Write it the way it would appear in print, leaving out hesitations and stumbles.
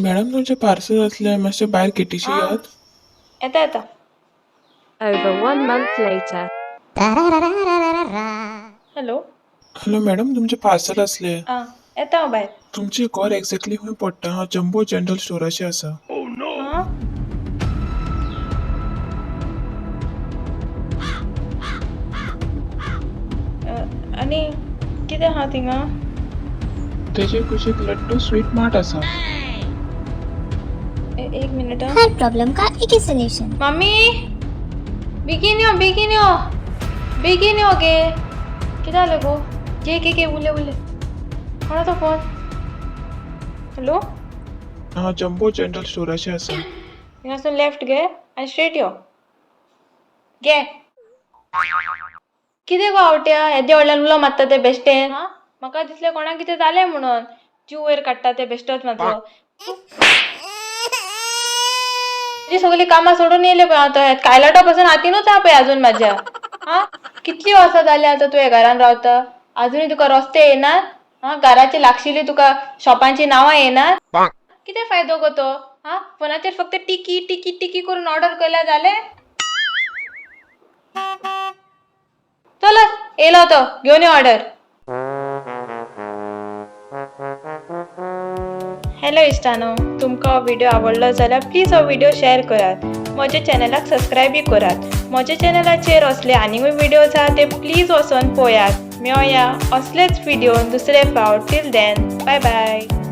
Madam, तुमचें parcel आसलें. मातशें भायर केटीशी यात. येता येता. Over 1 month later. Hello. Hello madam, तुमचें पार्सल आसलें. आं, येता हांव भायर. तुमचें घर एक्झॅक्टली खंय पडटा? हांव जम्बो जनरल स्टोराचेर आसा. आं, आनी कितें आहा थिंगा? तेजे कुशीक लड्डू स्वीट मार्ट आसा. एक मिनिट आं. हर प्रॉब्लम का एक ही सोल्यूशन. मम्मी, बेगीन यो, बेगीन यो, बेगीन यो गे. कितें जालें गो? घे घे घे, उलय उलय. कोणाचो फोन? हॅलो. हांव जम्बो जनरल स्टोराचेर आसा. हिंगासून लेफ्ट घे आनी स्ट्रेट यो. घे. कितें गो आवट्या, येदे व्हडल्यान उलो मारता ते बेश्टें? आं, म्हाका दिसलें कोणाक कितें जालें म्हणून. जीव वयर काडटा ते बेश्टोच म्हाजो. तुजी सगळीं कामां सोडून येयलें पळय हांव. थंय कायलाटो पासून हातीनूच आहा पळय अजून म्हाज्या. आं, कितलीं वर्सां जालीं आतां तूं हे घरान रावता, अजुनूय तुका रस्ते येनात? आं, घराचे लागशिल्ली तुका शॉपांचीं नांवां येनात? कितें फायदो गो तो? आं, फोनाचेर फक्त टिकी टिकी टिकी करून ऑर्डर केल्यार जालें? चल, येयलो तो, घेवन यो ऑर्डर. हॅलो इश्टानो, तुमकां हो व्हिडिओ आवडलो जाल्यार प्लीज हो व्हिडिओ शेअर करात, म्हज्या चॅनलाक सबस्क्रायबूय करात. म्हज्या चॅनलाचेर असले आनीकूय व्हिडियोज आहा, ते प्लीज वचोन पळयात. मेवया असलेच व्हिडिओ दुसरे फावट. Till then, bye bye.